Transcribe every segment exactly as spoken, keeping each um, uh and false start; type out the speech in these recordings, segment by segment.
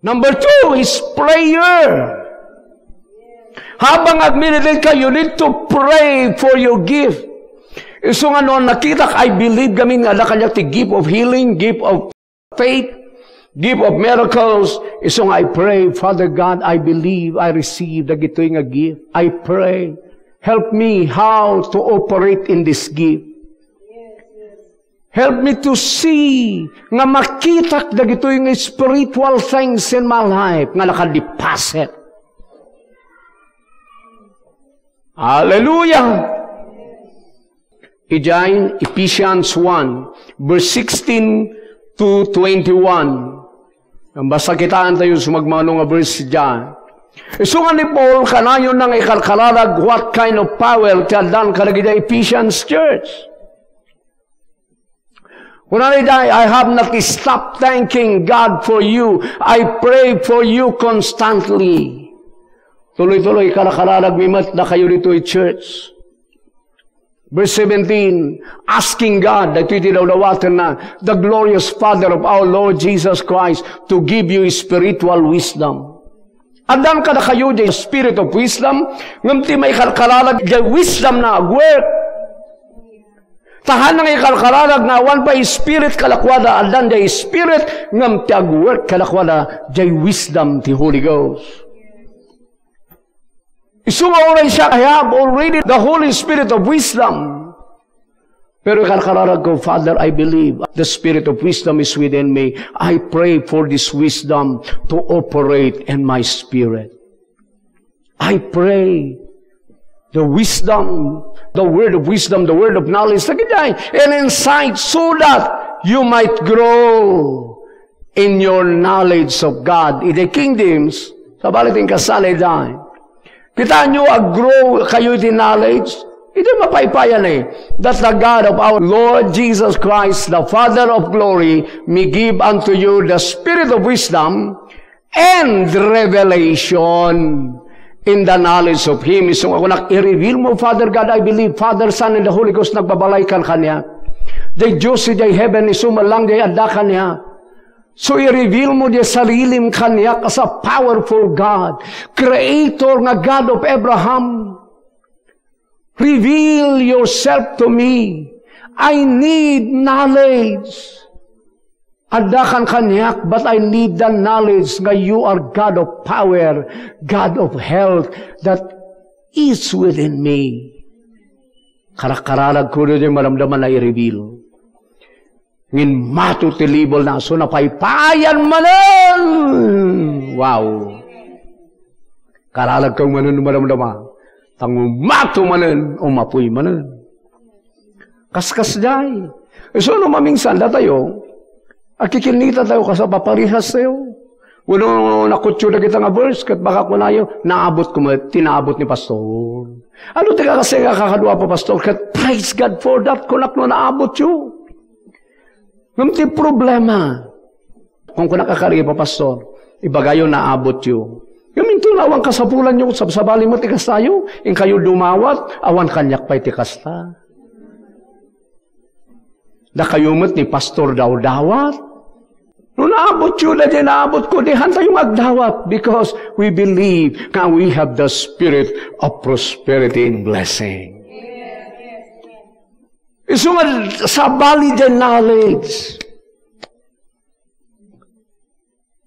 Number two is prayer. Habang agmeditate ka, you need to pray for your gift. Isu nga no nakitak, I believe gamin nga adda kaniak ti gift of healing, gift of faith, gift of miracles. Isu nga I pray, "Father God, I believe, I receive dagitoy nga gift. I pray, help me how to operate in this gift." Help me to see nga makitak dagitoy nga spiritual things in my life nga nakadeposit. Hallelujah! Idiay Ephesians one, verse sixteen to twenty-one. Basta kitaan tayo sumagmamano nga verse dyan. Isu nga ni Paul, kanayon na nga ikarkararag what kind of power ti addan kadagiti Ephesians church. Kunana ida, "I have not stopped thanking God for you. I pray for you constantly." Tuloy-tuloy, karkararagmi met dakayo ditoy church. Verse seventeen, asking God, daytoy ti dawdawatenna, the glorious Father of our Lord Jesus Christ, to give you spiritual wisdom. Addan kadakayo diay spirit of wisdom, ngem ti maikarkararag diay wisdom na agwork. Ta haan nga ikarkararag nga awan pay spirit kadakuada, addan diay spirit, ngem ti agwork kadakuada diay wisdom ti Holy Ghost. Isu nga uray siak, I have already the Holy Spirit of wisdom. Pero ikarkararag ko, "Father, I believe the Spirit of wisdom is within me. I pray for this wisdom to operate in my spirit." I pray the wisdom, the word of wisdom, the word of knowledge, and insight, so that you might grow in your knowledge of God. In the King James, sabali ti inkasala idiay. Kitaenyo, ag-grow kayo iti knowledge. Iti mapaypayan eh. That the God of our Lord Jesus Christ, the Father of glory, may give unto you the spirit of wisdom and revelation in the knowledge of Him. Isu nga kunak, i-reveal mo, Father God, I believe, Father, Son, and the Holy Ghost, nagbabalay kan kaniak. Diay Dios, diay heaven, isu met lang diay adda kaniak. So, i-reveal mo diay sarilim kaniak as a powerful God, Creator nga God of Abraham. Reveal yourself to me. I need knowledge. Adda kan kaniak, but I need the knowledge nga you are God of power, God of health, that is within me. Karkararag ko diay maramdaman a i-reveal. Ngin mato ti level na, so napaypayan manen. Wow. Kararag kayo manen, maramdama. Tango mato manen, umapoy manen. Kaskasdiay. Isu no mamingsan datayo, akikinita tayo kas a paparihas tayo. Wenno nakutyo dagita nga verse, ket baka kunayo, "Naabot ko met ti naabot ni Pastor." Ano ti kakasi nga kakadua pa, Pastor? Ket praise God for that, kunak no naabot yo. Ngem ti problema, kung kunak a kari pa, Pastor, ibagayo naabot yo. Ngem inton awan kasapulan yo, sabsabali met ti kastayo, inkayo dumawat, awan kaniak pay ti kasta. Dakayo met ni Pastor dawdawat. No naabot yo, daydi naabot ko, di hantayo nga agdawat because we believe nga we have the spirit of prosperity and blessing. Isu nga sabali diay knowledge.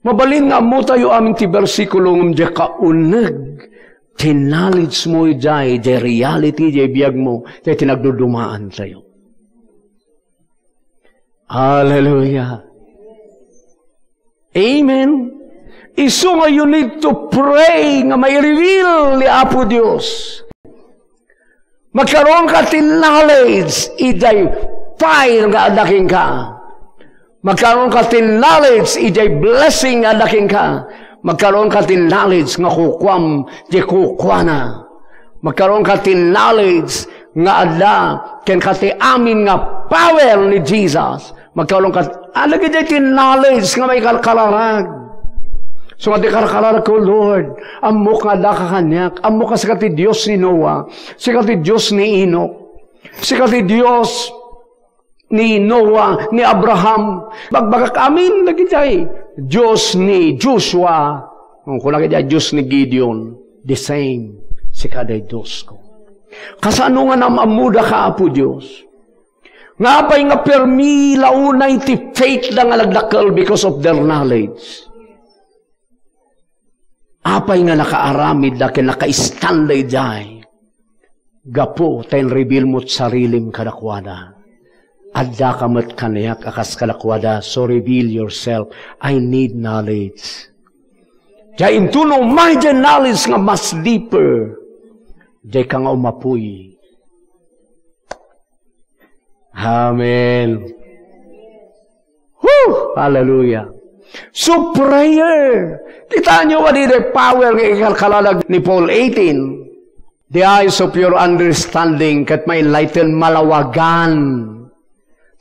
Mabalin nga ammo tayo amin ti bersikulo ngem diay kauneg ti knowledge mo idiay, diay reality, diay biag mo, diay ti nagdudumaan tayo. Hallelujah. Amen. Isu nga you need to pray nga mai-reveal ni Apo Dios. Magkaroon ka ti knowledge idiay fire nga adda kenka. Magkaroon ka ti knowledge idiay blessing nga adda kenka. Magkaroon ka ti knowledge nga kukuam diay kukuana. Magkaroon ka ti knowledge nga adda kenka ti amin nga power ni Jesus. Magkaroon ka, alagid ti knowledge nga maikarkararag. So, nga ti karkararag ko, Lord, ammok nga adda ka kaniak, ammok nga sika ti Dios ni Noah, sika ti Dios ni Enoch, sika ti Dios ni Noah, ni Abraham. Bagbagak amin dagitay. Dios ni Joshua, ngem kuna kadi a Dios ni Gideon, the same, sika dayta Diosko. Kasano nga naam-ammoda ka, Apo Dios? Nga apay nga permi la unay ti faith da nga nagdakkel because of their knowledge? Apay nga nakaaramidda ken nakaistanda idiay? Gapu ta in-reveal mo ti sarilim kadakuada. Addaka met kaniak a kas kadakuada, so reveal yourself. I need knowledge. Diay intono may diay knowledge nga mas deeper. Diay ka nga umapoy. Amen. Whew! Hallelujah. So prayer. Kitaenyo kadi diay power nga ikalkalalag ni Paul eighteen. The eyes of your understanding, ket ma-enlighten, malawagan.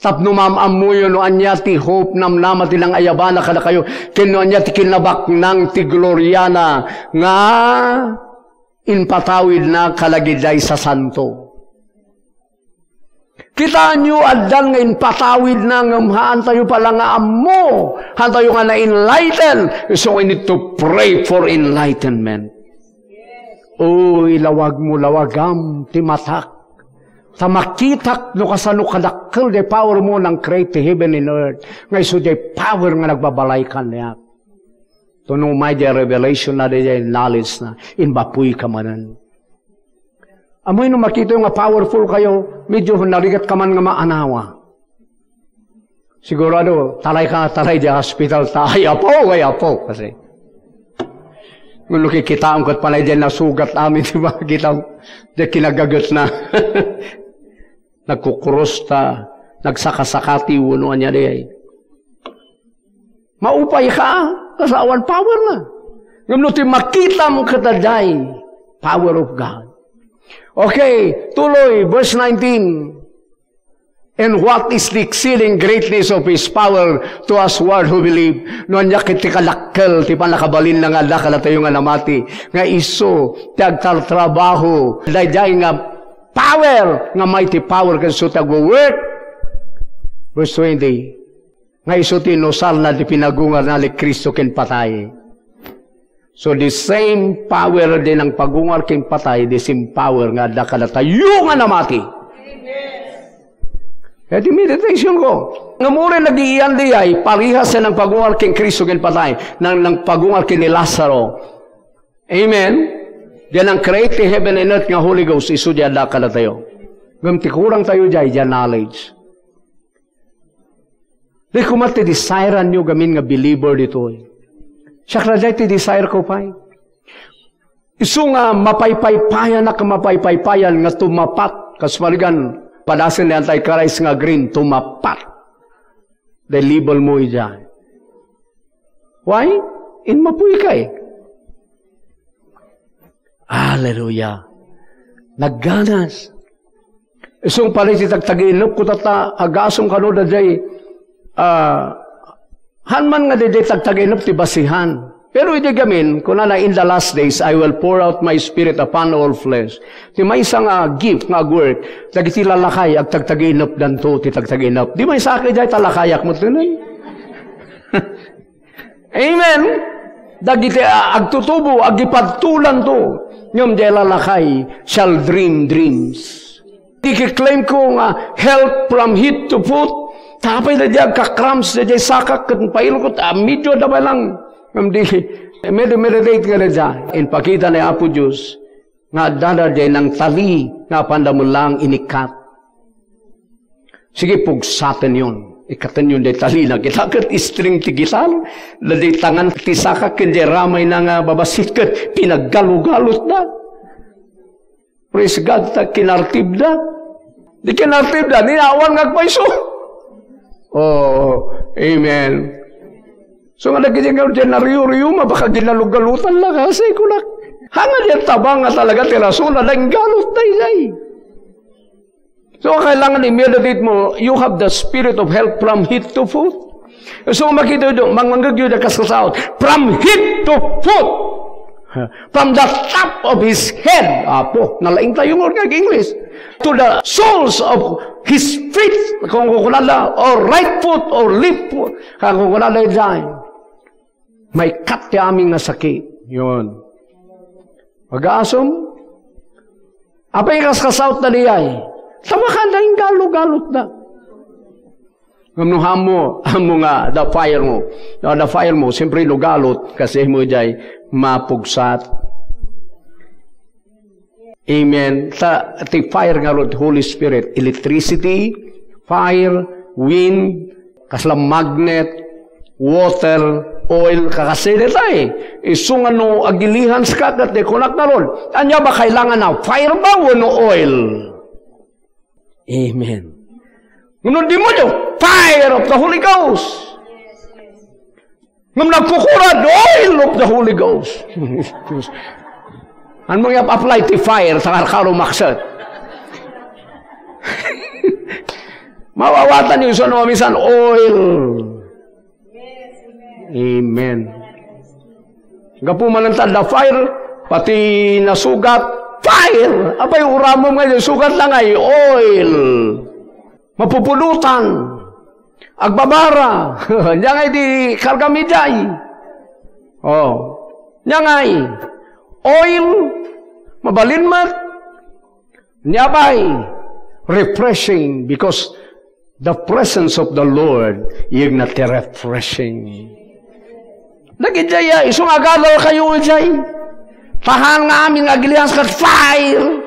Tapno maam-ammoyo no ania ti hope namnama ti nangayabana kadakayo, ken no ania ti kinabaknang ti gloriana nga impatawidna kadagidiay sasanto. Kitaenyo, addan nga impatawidna, ngem haantayo pala nga ammo, haantayo nga na-enlighten. So we need to pray for enlightenment. Uy, lawag mo, lawagam ti matak. Ta makitak no kasano kadakkel diay power mo nang create ti heaven and earth. Nga isu diay power nga nagbabalay kaniak. Tuno may diay revelation na diay knowledge na, imbapuy ka manen. Amoy no makita nga powerful kayo, medyo narigat ka man nga maanawa. Sigurado, taray ka nga taray diay hospital, ta, "Ay, apo, ay, apo," kasi. Ngem no kikitaem ket panay diay nasugat amin, di ba? Kita, diay kinagaget na. Nagkukuros ta, nagsakasakati, wenno ania diay. Maupay ka, kasawan power na. Ngem no ti makitam ket diay power of God. Okay, tuloy, verse nineteen. "And what is the exceeding greatness of his power to us who believe?" No ania ket ti kadakkel ti pannakabalinna nga adda kadatayo nga namati, nga isu ti agtartrabaho, daydiay nga power, nga mighty power, ken isu ti agwo-work. Verse twenty. Nga isu ti inusarna ti pinagungarna ni Cristo ken patay. So, the same power diay nangpagungar ken patay, the same power nga adda kadatayo nga namati. Kaya ti meditation ko, nga mura nagiiyan diay, parehas diay nangpagungar ken Cristo ken patay, nang, nangpagungar ken ni Lazaro. Amen? Diay nang-create ti heaven and earth nga Holy Ghost, isu diay adda kadatayo. Ngem ti kurang tayo diay, diay knowledge. Di koma ti desire-anyo gamin nga believer ditoy. Siak la diay ti desire ko pay. Isu nga mapaypaypayanak, mapaypaypayan nga tumapat. Kas parigan, padasen ni Antichrist nga green, tumapat. Diay level mo idiay. Why? Immapuy ka eh. Hallelujah. Nagganas. Isu pay ti tagtaginnep ko tatta, agasem kano daydiay, ah, haan man nga daydiay tagtaginnep ti basihan. Pero idi gamin, kunana, "In the last days, I will pour out my spirit upon all flesh." Ti maysa nga gift nga agwork, dagiti lalakay, agtagtaginnepdanto ti tagtaginnep. Di maysa ket diay ta lakayak met nen. Amen. Dagiti, ah, agtutubo, agipadtolanto. Ngem diay lalakay shall dream dreams. Ikiklaim ko nga health from head to foot. Tapay na diay agka-cramps, na diay sakak, ket pailkot, ah, medyo da pa lang. Ngem di, med-, meditate nga na diay. Impakita ni Apo Dios nga adda na diay nangtali nga apanda met laeng inikkat. Sige, pugsatenyon. Ikkatenyon diay talina. Kita ket string ti gitar. Daydiay tangan ti sakak ken diay ramayna nga babassit ket pinaggalugalotda. Praise God, ta kinartibda. Di kinartibda, ni awan nga agpayso. Oh, amen. So, nga dagiti nga diay nariyo-riyo, mabaka ginalugalutan la, kasi kunak. Hanga diay tabang nga talaga ti rason, naggalot daydiay. So, kailangan i-meditate mo, you have the spirit of health from head to foot. So, makita do, mangmanggagyo da kas kasaot, from head to foot. From the top of his head. Apo, nalaing tayo nga ag-English. To the soles of his feet. Kung kukunada, or right foot, or left foot. Kung kukunada, dyan. Maikkat ti amin nga sakit. Yun. Pag-aasum, apay kas kasaut na di ay? Tawakan na yung galo-galot na. Ngam no hamo, hamo nga, the fire mo. No, the fire mo, siyempre, lugalot, kasi mo jay mapugsat. Amen. Ta, ti fire nga rod, Holy Spirit, electricity, fire, wind, kasla magnet, water, oil, kakasili tayo. Isu nga no agilihan sa kagat, di kunak na rod. Anya ba kailangan na? Fire ba o no oil? Amen. Ngem no demonyo, fire of the Holy Ghost. Ngem nagkukurad, oil of the Holy Ghost. Ano nga apply ti fire, sa karkaro makset. Mawawatan yung sa no, minsan oil. Amen. Gapu man ang tanda, fire, pati nasugat, fire. Apay, uramom nga, sugat lang ay oil. Mapupudutan. Agbabara. Nya nga di karga mi jay. Oh. Nya nga, oil, mabalin met. Nya pay, refreshing, because the presence of the Lord, yung na ti refreshing. Lagi jay, isu nga agadal kayo jay. Tahan nga amin nga agilihan sa fire.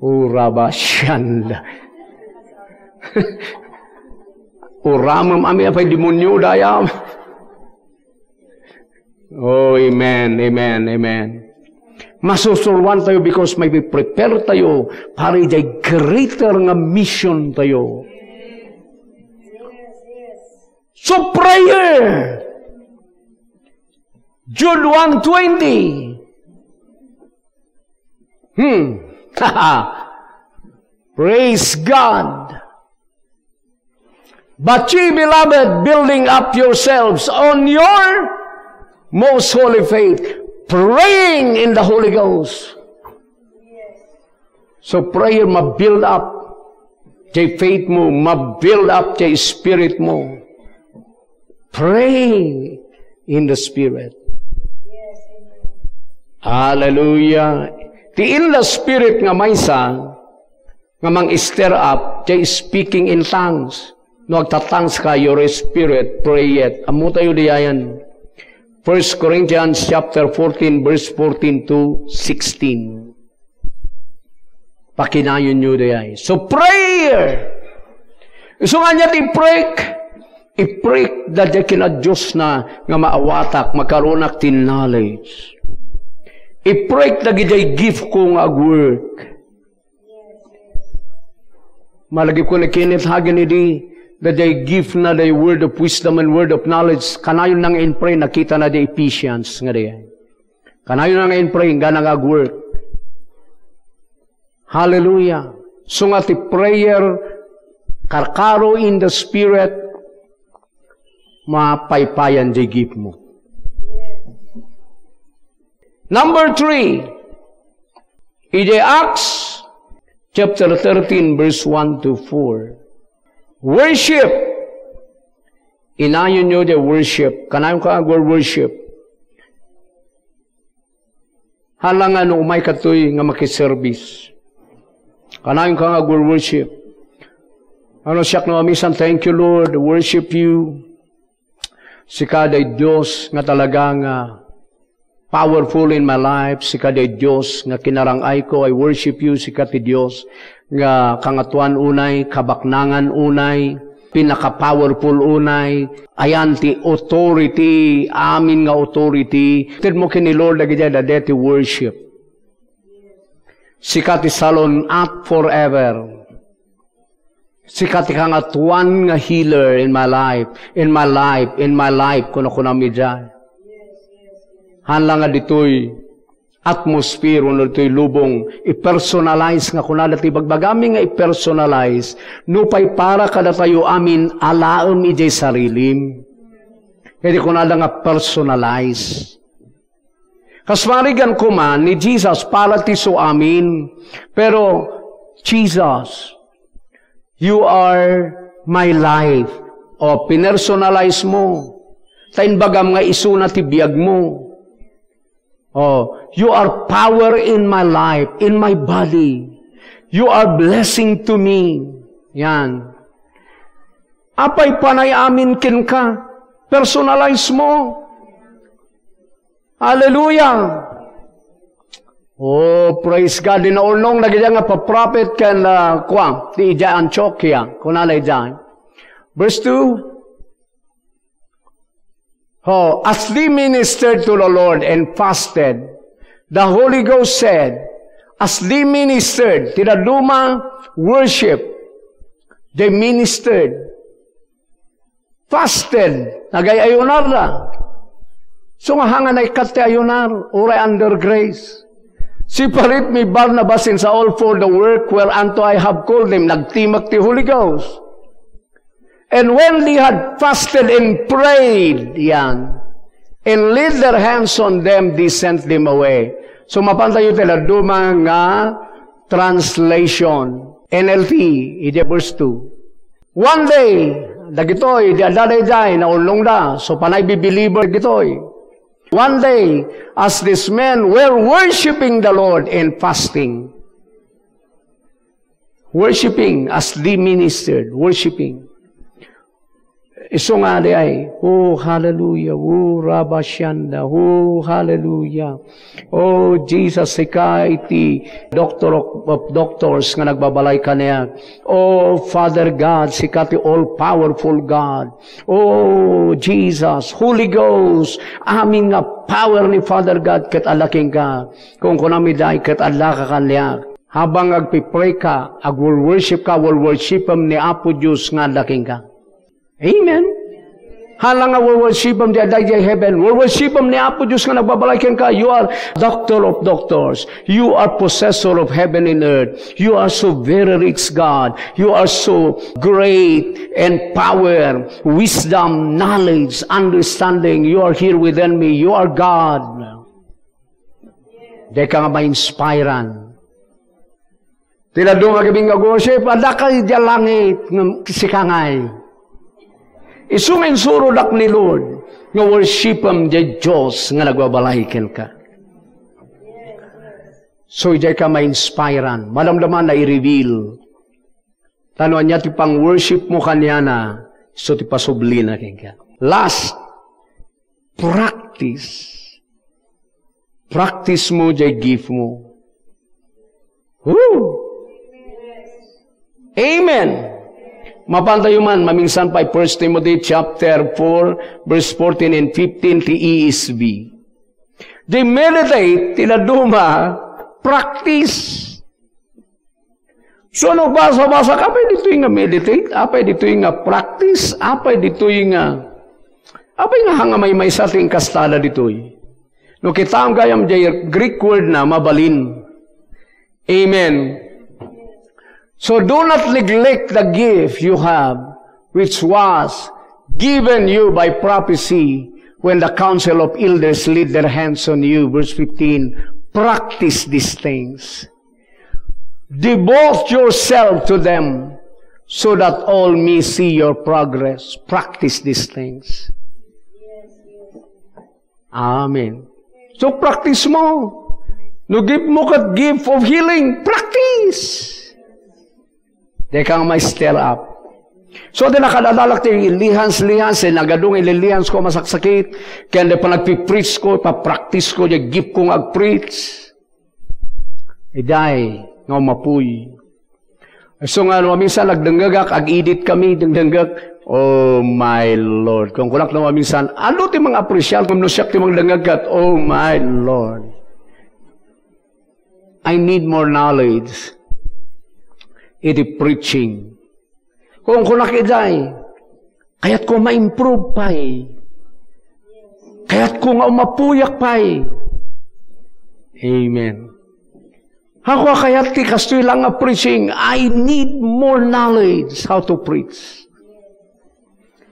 Uraba sianda. Uramem amin apay demonyo dayam. Oh, amen, amen, amen. Masusurwan tayo because may prepare tayo para idiay greater nga mission tayo. So prayer, Jude one twenty. Hmm. Praise God. But ye, beloved, building up yourselves on your most holy faith, praying in the Holy Ghost. So prayer ma-build up jay faith mo, ma-build up jay spirit mo. Pray in the Spirit. Hallelujah. Ti in the Spirit nga maysa, nga mang-stir up, jay speaking in tongues. No agta-tongues ka, your spirit, pray it. Ammo tayo diayan. First Corinthians chapter fourteen, verse fourteen to sixteen. Pakinayon nyo diay. So prayer! Isu nga niya ti break. I-break da di kinadiosna nga maawatak, makarunak ti knowledge. I-break da gidiay gift ko nga agwork. Malagip ko ni Kenneth Hagin idi, da di gift na di word of wisdom and word of knowledge. Kanayon na nga in pray, nakita na di Ephesians nga di. Kanayon na nga in pray, nga nag-work. Hallelujah. So nga ti prayer, karkaro in the Spirit, mapaypayan di gift mo. Number three, in the Acts chapter thirteen, verse one to four. Worship. Inayon nyo di worship. Kanayon ka nga worship. Hala nga no umay katoy nga makiservice. Kanayon ka nga agwor-worship. Ano siak no, minsan, "Thank you, Lord. Worship you. Sika day Dios nga talaga nga powerful in my life. Sika day Dios nga kinarang-ay ko. I worship you. Sika ti Dios nga kangatoan unay, kabaknangan unay, pinaka-powerful unay, ayan ti authority, amin nga authority." Tedmo ken ni Lord dagiti adda ti worship. Sika ti salun-at forever. Sika ti kangatoan nga healer in my life, in my life, in my life, kuna-kuna mi diay. Haan la nga ditoy atmosphere wenno ditoy lubong, i-personalize nga kuna dati bagbagami nga i-personalize, nupay para kadatayo amin, alaem idiay sarilim. Kaya di kunada nga personalize. Kas marigan koma ni Jesus para ti isu amin. Pero, "Jesus, you are my life." O, pinersonalize mo. Ta imbagam nga isuna ti biagmo. Oh, you are power in my life, in my body. You are blessing to me. Yan. Apay panay amin kenka? Personalize mo. Hallelujah! Oh, praise God. Di naulnong na gid nga pa-prophet ken, ah, kua, ti idiay Antioquia. Kunana idiay. Verse two, Oh, as they ministered to the Lord and fasted, the Holy Ghost said, as they ministered, ti dadduma worship, they ministered, fasted, nagay-ayunarda. So nga, hanga naikkat ti ayunar, uray under grace. Separate me, Barnabas and Saul, for the work whereunto I have called them. Nagtimek ti Holy Ghost. And when they had fasted and prayed, yan, and laid their hands on them, they sent them away. So, mapan tayo ti dadduma nga translation. N L T, idi verse two. One day, dagitoy, di adda daydiay, naulnongda. So, panay bibeliever dagitoy. One day, as these men were worshiping the Lord and fasting, worshiping as they ministered, worshiping. Isu nga di ay, "Oh, hallelujah. Oh, Rabashanda. Oh, hallelujah. Oh, Jesus, sika iti Doctor of, of Doctors nga nagbabalay kaniak. Oh, Father God, sika ti all-powerful God. Oh, Jesus, Holy Ghost, amin nga power ni Father God ket adda kenka." Kunkunam idiay ket adda ka kaniak. Habang agpipray ka, agworship ka, worshipem ni Apo Dios nga adda kenka. Amen. Hala nga worshipem di adda idiay heaven, worshipem ni Apo Dios nga nagbabalay kenka. You are Doctor of Doctors. You are possessor of heaven and earth. You are so very rich, God. You are so great and power, wisdom, knowledge, understanding. You are here within me. You are God. Dika nga ma-inspiran. Ti dadduma nga gibing nga worship, adda ka idiay langit, nga sika ngay. Isu nga insurodak ni Lord, nga worshipem diay Dios nga nagbabalay kenka. So, idiay ka ma-inspiran, madamdama na i-reveal. Ta no ania ti pang-worship mo kaniana, isu ti pasublina kenka. Last, practice. Practice mo diay gift mo. Woo! Amen. Mapan tayo man, maminsan pay First Timothy chapter four, verse fourteen and fifteen ti E S V. Di meditate, ti dadduma, practice. So, no, basa-basa ka, apay ditoy nga meditate? Apay ditoy nga practice? Apay ditoy nga, apay nga hanga maymaysa ti inkastada ditoy? No, kitaem gayam, diay Greek word na, mabalin. Amen. So, do not neglect the gift you have, which was given you by prophecy when the council of elders laid their hands on you. Verse fifteen, practice these things. Devote yourself to them so that all may see your progress. Practice these things. Amen. So, practice mo. No gift mo ket gift of healing, practice. Dika nga ma-stir up. So, di nakadadalak ti lihans-lihans, eh, nagadong ililihans ko masaksakit, kaya di pa nagpipreach ko, ipapractice ko, di gift ko nga agpreach. Idiay nga umapoy. So nga, no, minsan nagdengngegak, ag-edit kami, dengdengngek. Oh my Lord. Kung kunak, no, minsan, ano ti mga appreciate, kung no siak ti mga dengngegak, oh my Lord. I need more knowledge. Iti preaching. Kung kunak idiay, kayat ko ma-improve pay. Kayat ko nga umapuyak pay. Amen. Ako a kayat ti kastoy lang nga preaching, I need more knowledge how to preach.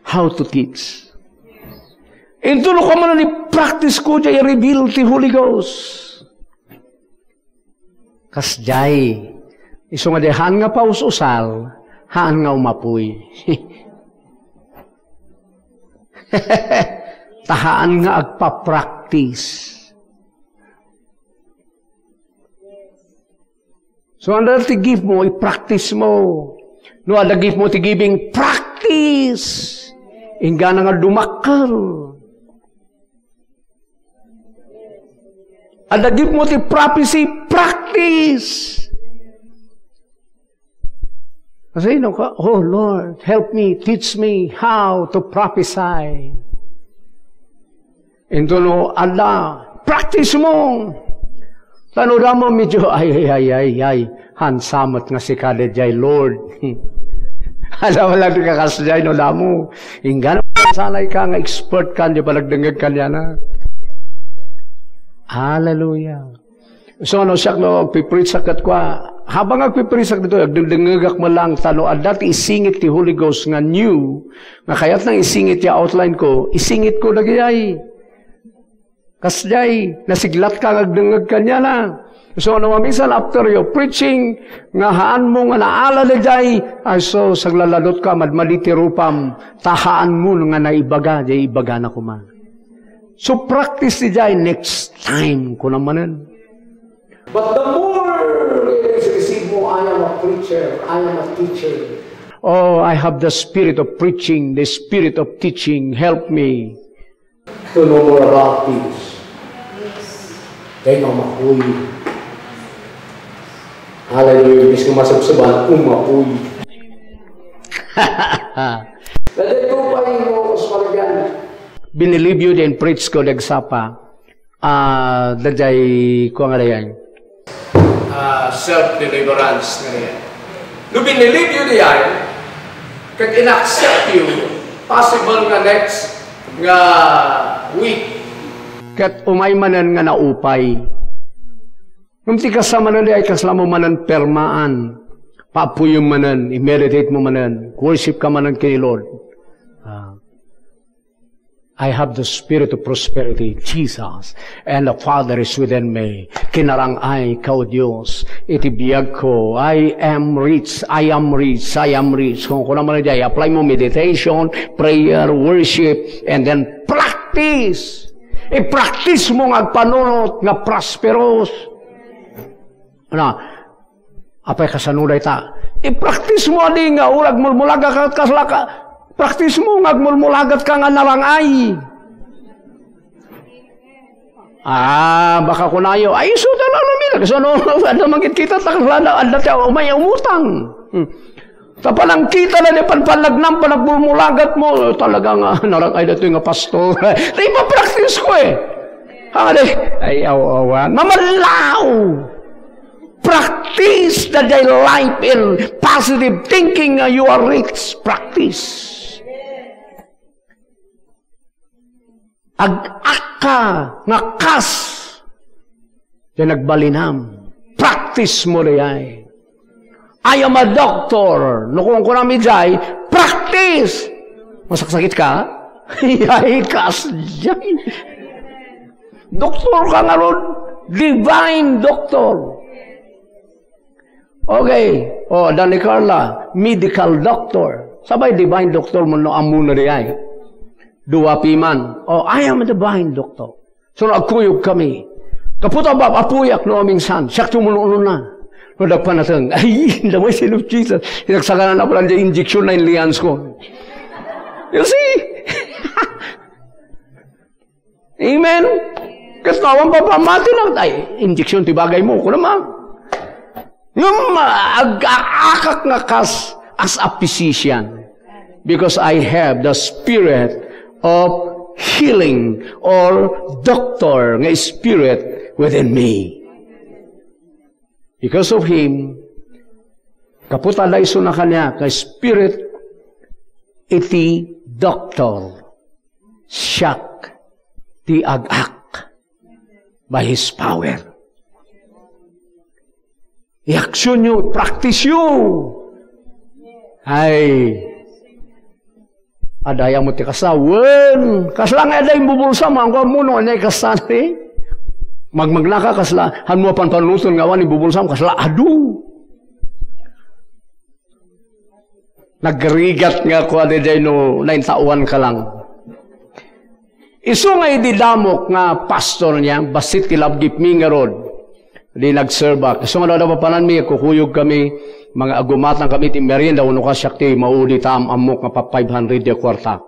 How to teach. Into no kaman ni practice ko diay reveal ti Holy Ghost. Kasdiay. Isu nga di haan nga paus-usal, haan nga umapoy. Ta haan nga agpa-practice. So, adda ti gift mo, i-practice mo. No, adda gift mo ti giving, practice. Inggana nga dumakkel. Adda gift mo ti prophecy, practice. Kasi no ka, "Oh Lord, help me, teach me how to prophesy." Into no, ala, practice mo. Tano damo medyo, ay, ay, ay, ay, ay, hansamet nga sika daydiay, Lord. Ala, wala di ka kasdiay, no, damo. Inggana, sanay ka nga expert ka, di pa nagdengngeg kaniana. Hallelujah. So, ano, siak no, agpipreach ak ket kua, habang agpipreach ak dito, agdengdengngegak man lang, ta no adda ti isingit ti Holy Ghost nga new, nga kayat nang isingit ya outline ko, isingit ko dagijay. Kasjay, nasiglat ka nga agdengngeg kaniana. So, ano, mamisan after your preaching, nga haan mo nga naala dayjay, ay so, saglaladot ka, madmadi ti rupam, ta haan mo nga naibaga, jay ibagana koma. So, practice dayjay next time, kuna manen. But the more it is received mo, "I am a preacher, I am a teacher." Oh, I have the spirit of preaching, the spirit of teaching. Help me to know more about this. Kay nga umapoy. Hallelujah. Imbis nga masubsuban, umapoy. Dati ito pa yung mga kaswargan. Binilibyo din, preach ko, nagsapa. Ah, dayjay, kua nga dayjay. Ah, self-deliverance nga dayjay. No binilibyo dayjay, ket in-accept you, possible nga next nga week. Ket umay manen nga naupay. Ngem ti kasta manen dayjay, kasla mo manen permaan. Paapoyem manen, i-meditate mo manen, worship ka manen ken ni Lord. Ah. I have the spirit of prosperity, Jesus, and the Father is within me. Kinarang-ay ka, O Dios, iti biag ko. I am rich, I am rich, I am rich. Kung kuna man dayjay, apply mo meditation, prayer, worship, and then practice. I-practice mo nga agpanunot nga prosperous. Ano? Apay, kasano dayta? I-practice mo adi nga ura agmulmulagat ka, kasla ka. Practice mo nga agmulmulagat ka nga narang-ay. Ah, baka kunayo, "Ay, isu ta na namin." Kasano, ano, mangkit kita, takla na, anda tayo, may umutang. Hmm. Ta panangkita na di panpanagnam, panagmulmulagat mo, talaga nga, narang-ay daytoy nga pastor. Ipapractice ko eh. Hangin, ay, aw, awan. Mamanlaw! Practice the day life in positive thinking, uh, you are rich. Practice. Ag-akka nga kas ti nagbalinam. Practice mo dayay. "I am a doctor." No kunkunam idiay, practice. Masaksakit ka? Ay, kas diay. Doktor ka ngarud. Divine doctor. Okay. O, Danny Carla, medical doctor. Sabay divine doctor mo no ammona diay. Dua piman. O, "I am a divine doctor." So, nagkuyog kami. Kaputa, bab, apuyak no amin san. Siak tumununo na. No, dagpanateng. Ay, in the mighty name of Jesus. Inagsagana na pala di injection na inlians ko. You see? Amen? Kas nawan pa pamati na, ay, injection ti bagay mo. Kuna ma. Ngem, ah, ag-, aakak nga kas as a physician, because I have the spirit of healing or doctor nga spirit within me. Because of him, kaputa da isu na kaniak nga spirit iti doctor, siak ti ag-ak by his power. I-action yo, practice yo. Ay. Adaya mo ti kasta. Wen, kasla nga adda imbubulsam, ang kuwan mo, no, anya kasta, eh? Magmagnaka, kasla, han mo panpanunoten nga awan imbubulsam, kasla, adu. Nagrigat nga kuwan, eh, day no, naintawan ka lang. Isu nga idi damok nga pastor niya, bassit ti lapgipmi ngarud. Di nagserbak. Isu nga no, napapananmi, kukuyog kami, mga agumatang kami ti merienda, wenno ka siak ti maudi ta am-ammok nga pa five hundred ti kuarta.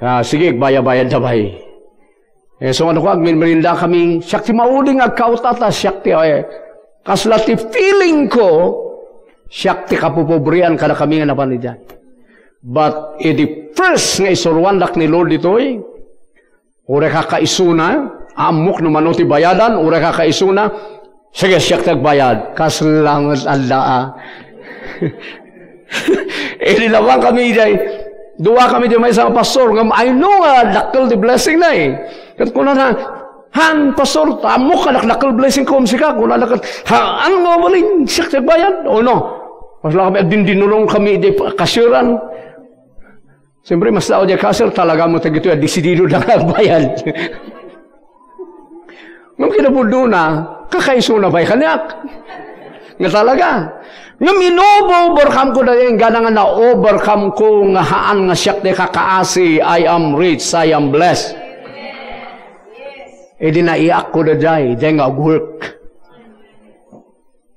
Ah, sige, agbaya-bayad da bay. Eh, so ano ko, agminmerienda kami, siak ti maudi nga agkautata, siak ti, eh, kasla ti feeling ko, siak ti kapopobrian kada kami nga napan idiay. But, idi first nga isuruandak ni Lord ditoy, uray kakaisuna, ammok no mano ti bayadan, uray kakaisuna, sige, siak ti agbayad. Kasla met adda, ah. Idi lawan kami idiay, dua kami di maysa nga pastor, ngem I know nga dakkel ti blessing na eh. Ket kunana, "Han, pastor, ammok nga dakdakkel blessing ko, sika," kunana ket, "Haan nga mabalin, siak ti agbayad." O no? Kasla kami, agdindinulong kami idiay cashier-an. Siyempre, mas tao di cashier, talaga mo tagitoy, desidido da nga agbayad. Ngem kinapudno na, kakaisuna pay kaniak. Nga talaga. Ngem inobo-overcome ko dayta, inggana nga na-overcome ko nga haan nga siak ti kakaasi, I am rich, I am blessed. Idi naiak ko dayta, dayta nga work.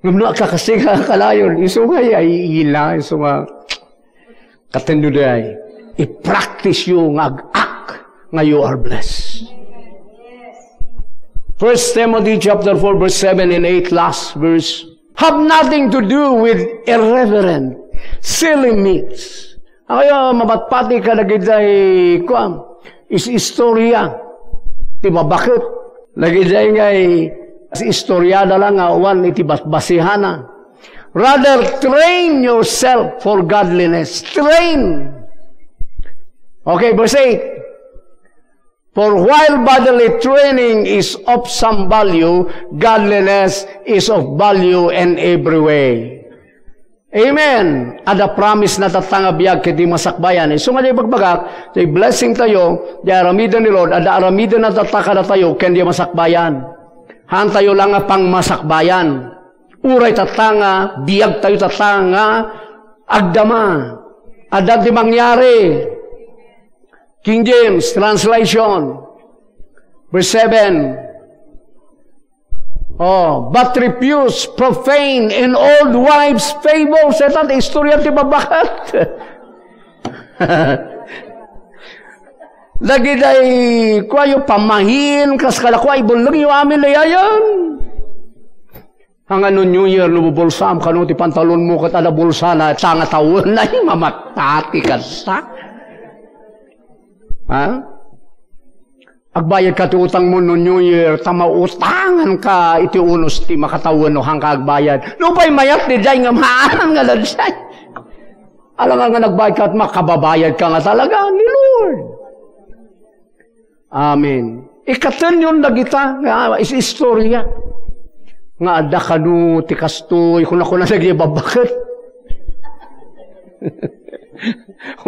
Ngem no agkakasi nga kalayon, isu nga ay ila, isu nga katenyo day, i-practice yo nga ag-act nga you are blessed. First Timothy chapter four, verse seven and eight, last verse. Have nothing to do with irreverent, silly myths. Kaya mapatpati ka dagiti, kuan, is-istorya ti babaket. Dagiti nga is-istoryada lang nga awan iti basbasihana. Rather, train yourself for godliness. Train. Okay, verse eight. For while bodily training is of some value, godliness is of value in every way. Amen. Adda promise na tatta nga biag ket di masakbayan. Isu nga di bagbagak, di blessing tayo, di aramiden ni Lord, adda aramiden na tatta kadatayo ken di masakbayan. Haan tayo lang nga pangmasakbayan. Uray tatta nga biag tayo tatta nga agdama. Adda ti mangyari. King James translation, verse seven. Oh, but refuse profane and old wives' fables. Ita ti istorya ti babaket. Dagiti ay, kuayo, pamahin, kas kadakua, ibellengyo amin dayayan. Haan nga no New Year, no bubulsaam kano ti pantalonmo ket adda bulsana, ta nga tawen, ay, mamattati kasta. Ha? Agbayad ka ti utangmo no New Year, ta mautangan ka iti unos ti makatawen no haan ka agbayad. Nupay mayat daydiay nga haan nga daydiay. Alangan nga nagbayad ka at makababayad ka nga talaga ni Lord. Amen. Ikatenyon dagita nga is-istorya. Nga adda kano ti kastoy, kuna-kuna dagiti babaket.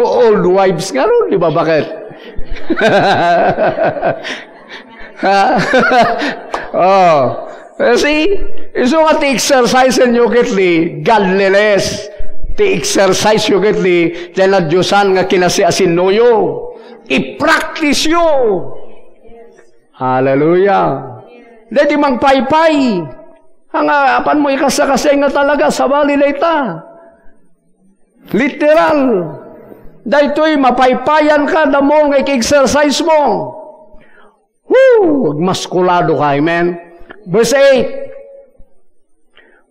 Old wives nga ron, di babaket. Oh. Eh, see, isu nga ti exercise-enyo ket ni godliness. Ti exercise-yo ket ni ti nadiosan nga kinasiasinnoyo. I-practice-yo. Hallelujah. Daydi mangpaypay. Nga, apan mo ikasakasay nga talaga, sabali dayta. Literal. Daytoy mapaypayan ka, damo nga iki-exercise-mo. Woo! Agmaskulado ka, amen? Verse eight,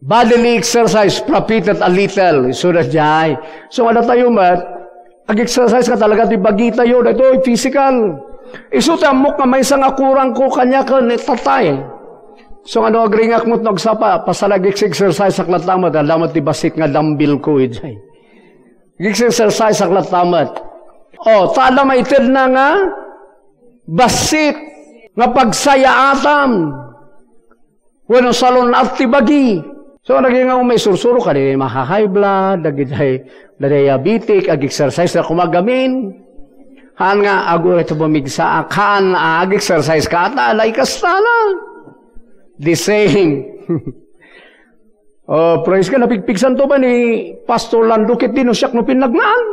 bodily exercise profiteth a little. Isu daydiay. So, nga tayo met, ag-exercise nga talaga ti bagitayo, daytoy physical. Isu ti ammok nga maysa nga kurang ko kaniak ken ni tatay. So, nga no agringak met no agsapa, pasalag exercise ak latta met, adda met ti bassit nga dumbbell ko, idiay. Ag-exercise ak latta met. Oh, ta adda maitedna nga bassit nga pagsayaatam. Wenno salun-at ti bagi. So, dagiti nga umay sursuro, kadi ma-high blood, dagiti, dagiti diabetic, ag-exercise na kumagamin. Haan nga, aguray ti pamigsaak, haan, ah, ag-exercise ka, ata, alay kastala. The same. Oh, praise God, napigpigsanto ba ni Pastor Lando ket di no siak no pinnagnaan?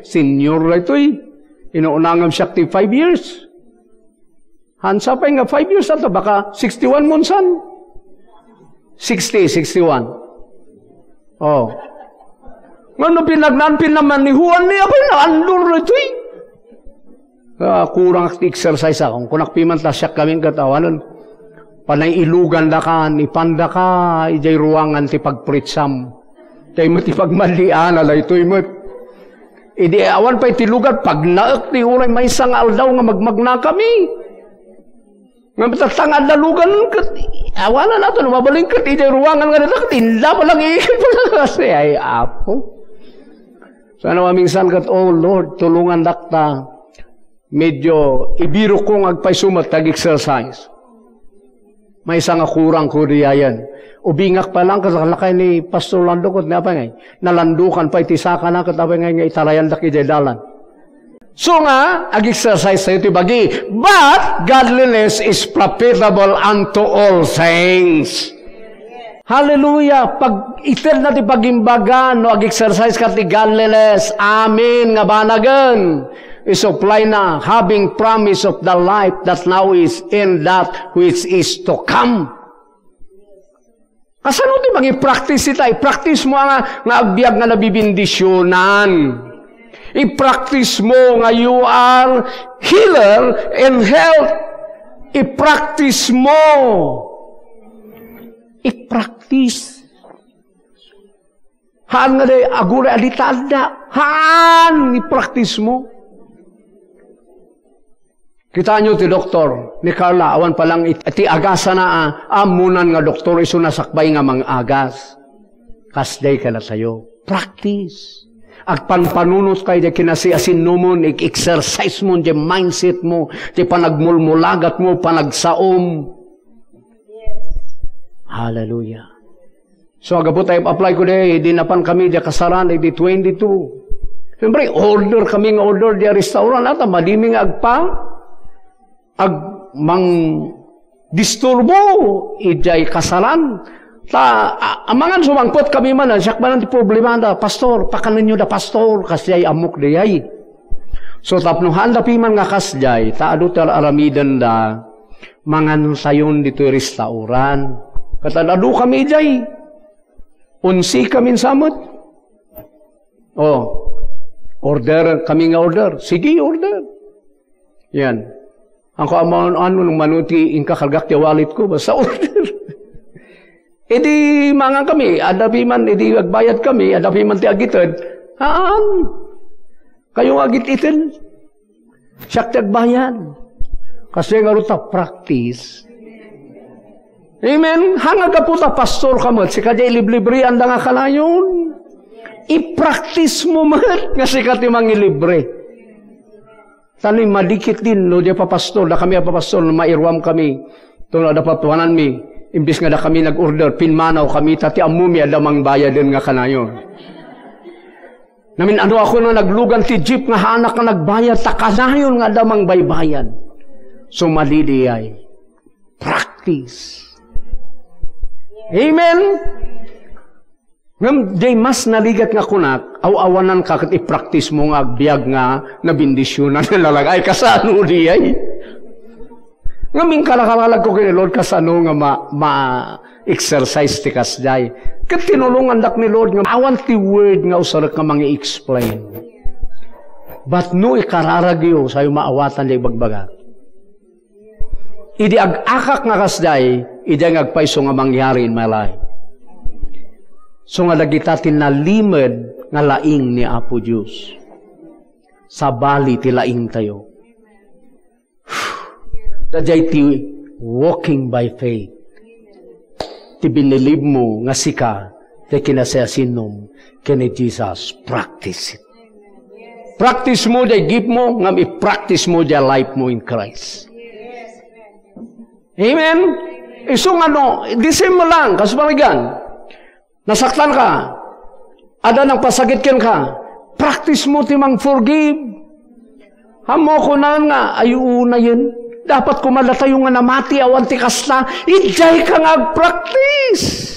Senior daytoy. Inuuna ngem siak ti five years. Hansa pay nga five years ato, baka sixty-one mo unsan. Sixty, sixty-one. Oh. Ngano pinagnaan, pinamanihuan ni apay na andor itoy. Ah, kurang ti exercise ako. Kunak piman ta siak kami ket awanen. Panay ilugan daka, ipanda ka, ijay ruangan ti pagpritsam. Tay met ti pagmalian, ala itoy met. Idi awan pay ti lugar, pagnaek ti uray maysa nga aldaw nga magmagna kami. Nga matatang adda lugan ket awanan ato, no mabalin ket ijay ruangan nga dita, ket inla pa lang iikit pa lang kasi, ay, Apo. Sana maminsan ket, "Oh Lord, tulungan dakta." Medyo ibirok ko nga agpayso met ti ag-exercise. Maysa nga kurang ko diayen. Ubingak pa lang ket lakay ni Pastor Lando ket ni apay ngay. Nalandukan pay ti sakana ket apay ngay nga itarayandak idiay dalan. So nga, ag-exercise tayo ti bagi. But godliness is profitable unto all things. Hallelujah! Pag-ited na ti pagimbaga, no ag-exercise ka ti godliness. Amen nga banagen. Isuplay na, having promise of the life that now is and that which is to come. Kasano ti mangi-practice ita? I-practice mo nga, nga agbiag nga nabibendisyonan. I-practice mo nga you are healer and health. I-practice mo. I-practice. Haan nga di, aguray a di ta adda. Haan, i-practice mo. Kitaenyo ti doktor ni Carla, awan pa lang it-, ti agasana, a, ammonan nga doktor, isu nasakbay nga mangagas. Kasdiay kadatayo. Practice. Agpanpanunot kay di kinasiasinnomon, ig-exercise mo, di mindset mo, di panagmulmulagat mo, panagsaom. Hallelujah. So, aggapu ta ip-apply ko di, di napan kami di kasaran, di twenty-two. Siyempre, order kami nga order di restaurant, ata, madimi nga agpa, ag, mang disturbo, idiay kasaran. Ta, a-, amangan sumangpet kami man, siak man ti problema da, "Pastor, pakanenyo da, Pastor," kasi ay amok di ay. So, tapno handa piman nga kasdiay, ta adu ti ar-aramiden da, mangan sayon ditoy restaurant. Ket ad-adu kami idiay. Onse kami sa met. Oh, order kami nga order. Sige, order. Yan. Ako aman ano nung manuti inkakargak ti wallet ko, basta order. Idi mangan kami, adda piman, idi agbayad kami, adda piman ti agited. Haan. Kayo nga agit-ited. Siak ti agbayad. Kasi nga ruta, practice. Amen. Hanga gapu ta pastor ka met, sika di iliblibrian da nga kanayon. I-practice mo met nga sika ti mangilibre. Tani madikit din, no, di pa pastor, da kami a pastor, no, mairuam kami. Tuna da patuanan mi, imbis nga da kami nag-order, pinmanaw kami, ta ti ammo mi, adda mangbayaden nga kanayon. Namin-ano ako no naglugan ti jeep nga haanak nga nagbayad, ta kanayon nga adda mangbaybayad. So, malidiay. Practice. Amen? Ngem, di mas naligat nga kunak, aw-awanan ka ket i-practice mo nga agbiag nga nabendisyonan nga lalaki. Ay, kasano di ay? Ngem inkalakalalag ko ken ni Lord kasano nga ma-, ma-exercise ti kasdiay. Ket tinulongandak ni Lord nga awan ti word nga usarek nga mangi-explain. But no ikararagyo, sayo maawatan di ibagbagak. Idi ag-akak nga kasdiay, idi nga agpayso nga mangyari in my life. So nga dagita ti nalimed nga laing ni Apo Dios. Sabali ti laing tayo. Daydiay ti walking by faith. Ti binilib mo nga sika, ti kinasiasinnom, ken ni Jesus, practice it. Practice mo, jay gift mo, ngam i-practice mo, jay life mo in Christ. Amen? Isu nga no, di same mo lang, kasu parigan. Nasaktan ka. Ada nang pasagit ken ka. Practice mo ti mang forgive. Ammo kunan nga, ay, unayen. Dapat kumada tayo nga namati, awan ti kasta. Ijay ka nga agpractice.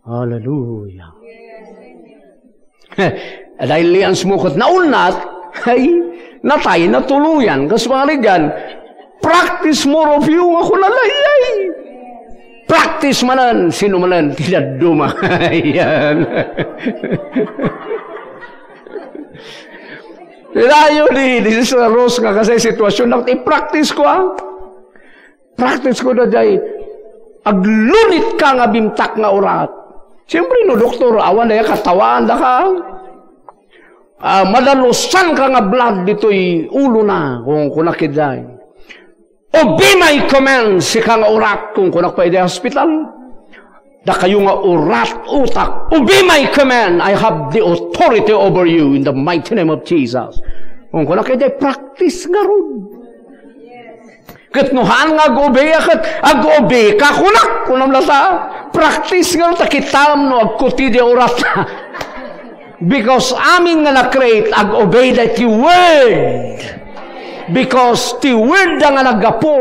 Hallelujah. Dahil lians mo ket naunnat, ay, natay, natuloyan. Kas pangarigan, practice more of you nga kuna, ay, ay. Practice manen, sino manen, ti dadduma. Yan. Ilayo ni, ni Sister Rose nga kasi sitwasyon na, i-practice ko, ah. Practice ko na jay, aglunit ka nga bimtak nga urat. Siyempre, no, doktor, awan na yan, katawan da ka. Ah, madalusan ka nga blood ditoy ulo na, kung kunak iday. Obey my command, sika nga urat, kung kunak pa iday hospital. Dakayo nga urat, utak, obey my command, I have the authority over you in the mighty name of Jesus. Kung kunak iday, practice ngarud. Ket no haan nga ag-obey, ket ag-obey ka kunak, kunam la sa, practice nga ta kitam no agkuti di oras. Because amin nga na-create, ag-obey da ti word. Because ti word da nga naggapu.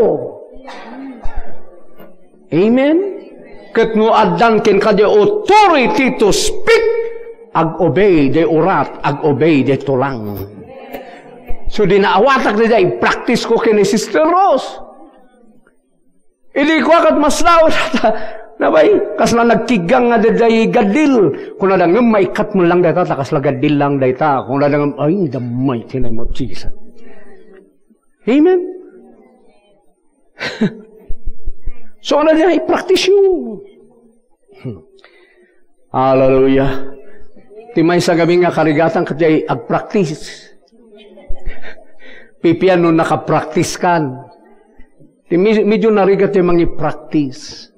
Amen? Ket no addan kenka di authority to speak, ag-obey di urat, ag-obey di tulang. So, di naawatak di, di practice ko ken ni Sister Rose. Idi ko akat mas lawas, nabay, kasla nagkigang nga di, di gaddil. Kuna da ngem maikat mo lang data, ta kasla gaddil lang data. Kuna da ngem, ay, the mighty name of Jesus. Amen? So, ano niya, i-practice you. Hallelujah. Ti maysa gamin nga karigatan, ket jay ag-practice. Pipian no naka-practice kan. Ti mi-, medyo narigat ti mangi-practice.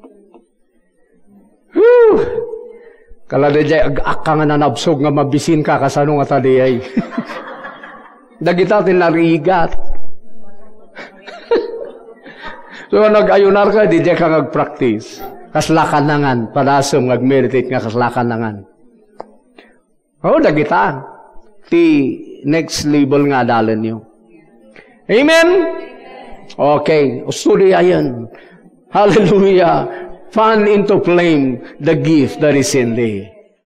Whew! Kala da jay ag-akka nga nanabsog nga mabisin ka, kasano nga tadi ay. Dagita ti narigat. So, nag-ayunar ka, di jay ka nag-practice. Kasla ka nangan, padasem nga ag-meditate nga kasla ka nangan. Oh, dagita. Ti next level nga adalanyo. Amen? Okay, usto di ayan. Hallelujah. Fan into flame the gift that is in thee.